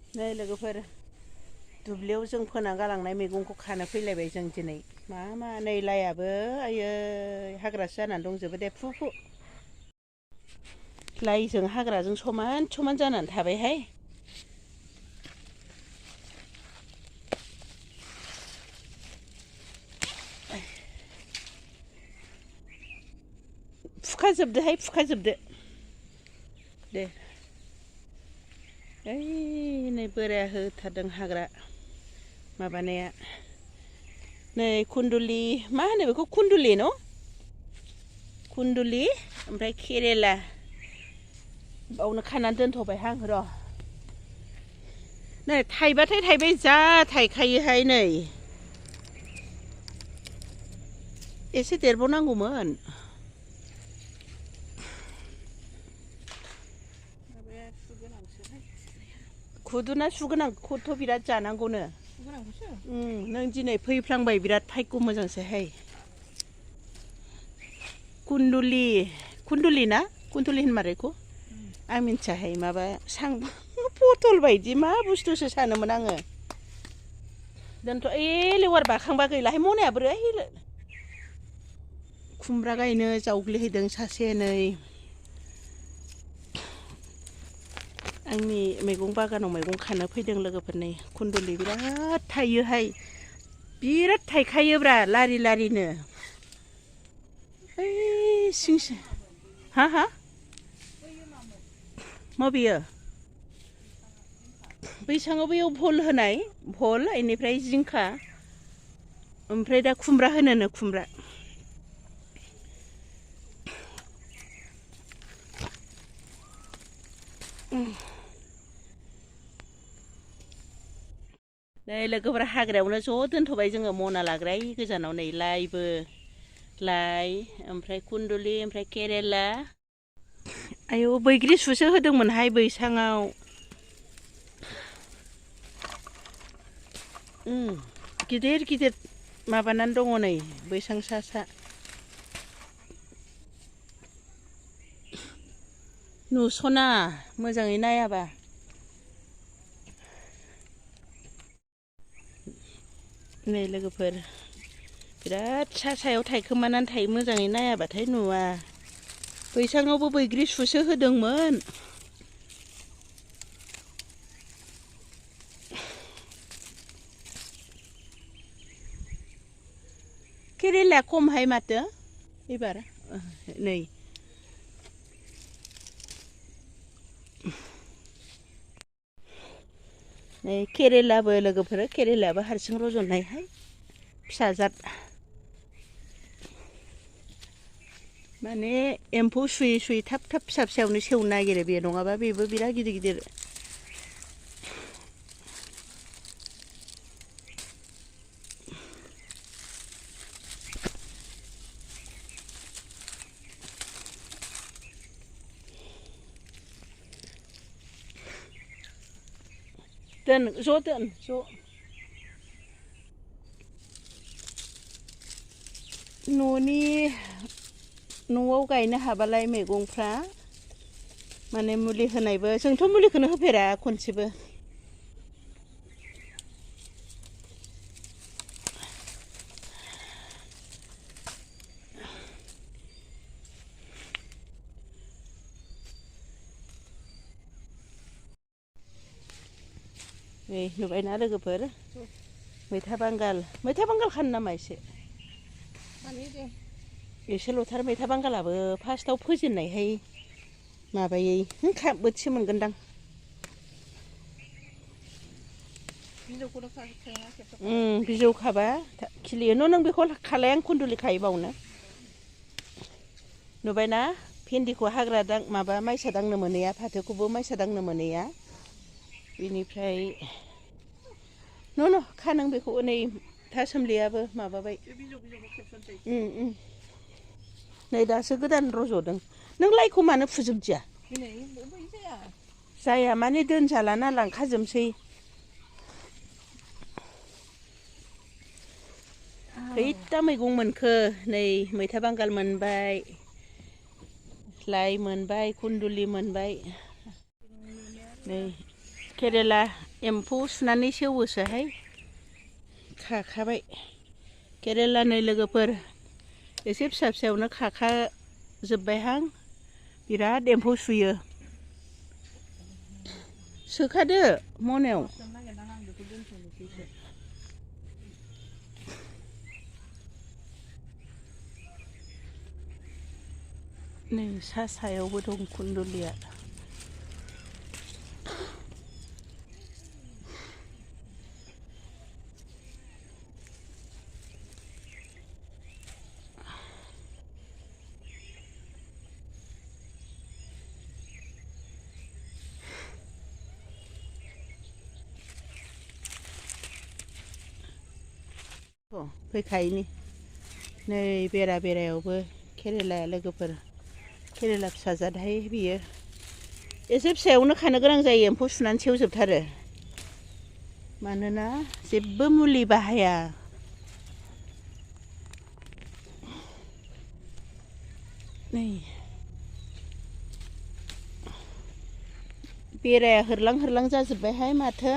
नै लोगोफोर दुब्लियाव जों फोना गालांनाय मैगंखौ खानो फैलायबाय जों दिनै मा नै लाइआबो आयै हाग्रासो जानानै दंजोबो दे फु लाइजों हाग्राजों समान समान जानानै थाबायहाय फुखाजोबदो दे ओइ नै बोराया होथारदों हाग्रा माबानाया नै कुन्दुलि मा होनो बेखौ कुन्दुलि न' कुन्दुलि ओमफ्राय केरेला बावनो खानानै दोनथ'बायहां र' नै थाइबाथाय थाइबाय जा थाइखायोहाय नै एसे देरबावनांगौमोन खुदुना सुगोनांखौथ' बिराद जानांगौनो नों दिनै फैफ्लांबाय बिराद भाग्य मोजांसोहाय कुन्दुलि ना कुन्दुलि होनमारो बेखौ आं मिन्थियाहाय माबा पटल बायदि मा बुस्थुसो सानोमोन आङो दोनथ' लेवार बाखांबा गैलाहाय मनाया बोरै खुमब्रा गायनो जावग्लिहैदों सासे नै आंनि मैगं बागानाव मैगं खानो फैदों लोगोफोरनि कुन्दुलि बिराद थायोहाय बिराद थाइखायोब्रा लारि लारिनो ओइ सिंसि हा माबेयो बैसाङाव बैयाव भल होनाय भल बेनिफ्राय जिंखा ओमफ्राय दा खुमब्रा होनोनो खुमब्रा नै लोगोफोरा हाग्रायावनो ज' दोनथ'बाय जोङो मना लाग्रा गोजानाव नै लाइ ओमफ्राय कुन्दुलि ओमफ्राय केरेला आयौ बैग्रि सुसो होदोंमोनहाय बैसाङाव गिदिर गिदिर माबानानै दङ नै बैसां सा नुस'ना मोजाङै नायाबा नै लोगोफोर बिराद सायाव थाइखोमानानै थायो मोजाङै नायाबाथाय नुवा बैसाङावबो बैग्रि सुसो होदोंमोन केरेलाया खमहाय माथो एबार नै केरेलाबो लोगोफोर केरेलायाबो हारसिं रज'नायहाय फिसाजाद माने एम्फौ सुयै थाब फिसा फिसायावनो सेवनो नागिरो बे नङाबा बेबो बिराद गिदिर गिदिर दोन ज' न'आव गायनो हाबालाय मैगंफ्रा माने मुलि होनायबो जोंथ' मुलिखौनो होफेरा खनसेबो नै नुबायना लोगोफोर मैथा बांगाल खानो नामा एसेल'थार मैथा बांगालाबो फार्स्टआव फोजेननायहाय माबायै बोथिसे मोनगोनदां बिजौ खाबा खिलियो नों बेखौ खालाय आं कुन्दुलि खाहैबावनो नुबायना भिन्दिखौ हाग्रा माबा माइसा दांनो मोनैया फाथोखौबो माइसा दांनो मोनैया बेनिफ्राय खा नों बेखौ नै थासोमलियाबो माबाबाय नै दासो गोदान रज'दों नों लाइखौ मानो फुजोबदिया जाया माने दोनजालाना लांखाजोबसै खैथा मैगं मोनखो नै मैथा बांगाल मोनबाय लाइ मोनबाय कुन्दुलि मोनबाय नै केरेला एम्फौ सुनानै सेवोसोहाय खाखाबाय केरेला नै लोगोफोर एसे फिसा फिसायावनो खाखाजोब्बायहां बिराद एम्फौ सुयो सोखादो मनायाव नै सायावबो दं कुन्दुलिया फैखायनि नै बेरायावबो केरेलाया लोगोफोर केरेला फिसा जादहाय बियो एसे फिसायावनो खानो गोनां जायो एम्फौ सुनानै सेवजोबथारो मानोना जेबो मुलि बाहाया नै बेराया होरलां होरलां जाजोब्बायहाय माथो